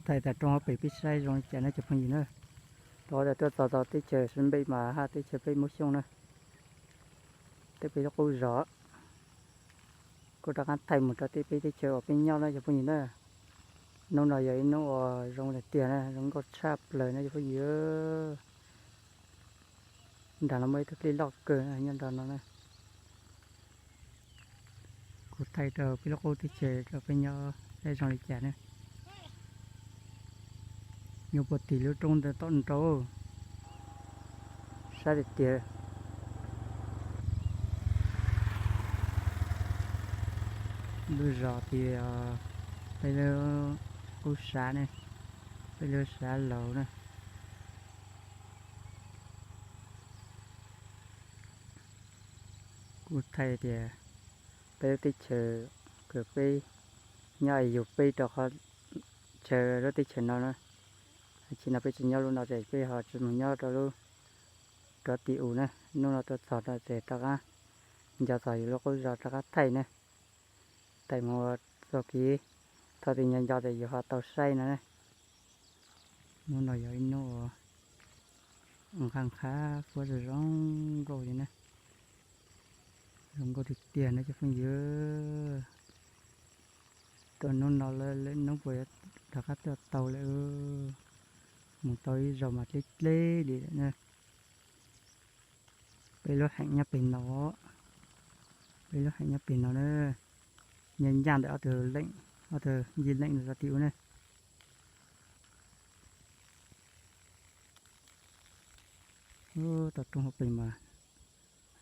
Thaij tas roob hauv pes peb saib zoo li cas na cov phooj ywg na. Rau qhov tas tuaj txog tau teb chaws Sib Npej mas haj teb chaws peb Hmoob Xyooj na, tej peb lub qub zos. Kuj rov qab thaij mus rau tej peb teb chaws uas peb nyob na cov phooj ywg na. Hnub no yog ib hnub uas zoo li tiag na, zoo nkauj tshaj plaws na cov phooj ywg. Nram no muaj ib tug dlej loj kawg nyob nram no na. Kuv thaij rau peb lub qub teb chaws rau peb nyob saib zoo li cas na. Nyob puag tim lub roob ntawd tom nrau, sab tiag tiag. Lub zos tim peb lub qub sav ne, peb lub sav laus na. Kuv thaij tias peb lub teb chaws, peb nyob es yug peb rau qhov chaw lub teb chaws no na. Tsis no peb tsis nyob lub no ces peb ho tsis mus nyob rau lub, rov tim u na. Hnub no tuaj txog no ces rov qab nco txog yus lub qub zos rov qab thaij na. Thaij mus txog kev, thaum twg nco nco ces yus ho tau saib no na. Hnub no yog ib hnub uas nqha nqha fuab zoo zoo nkauj li na. Zoo nkauj tiag tiag na cov phooj ywg. Tuaj hnub no lawm, lwm hnub puas yuav rov qab tuaj tau lawm. Mus tau ib zaug mas deb deb li lawm na. Peb lub heem nyob pem no, peb lub heem nyob pem no na. Nyob ncaj ntawm ob tug leem, ob tug ncig leem ntawd rau tim u na. Ub, tau roob hauv pes mas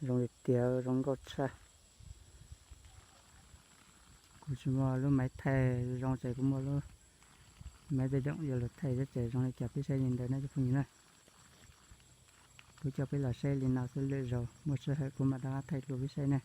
zoo li tiag, zoo nkauj tshaj. Kuv tsis muaj lub maiv thaij zoo ces kuv muaj lub maiv tej doom yuav lug thaij xwb ces zoo li cas peb saib li ntawd na cov phooj ywg na. Kuv coj peb los saib li no xwb, lwm zaus muaj sij hawm kuv mam rov qab thaij dua peb saib na.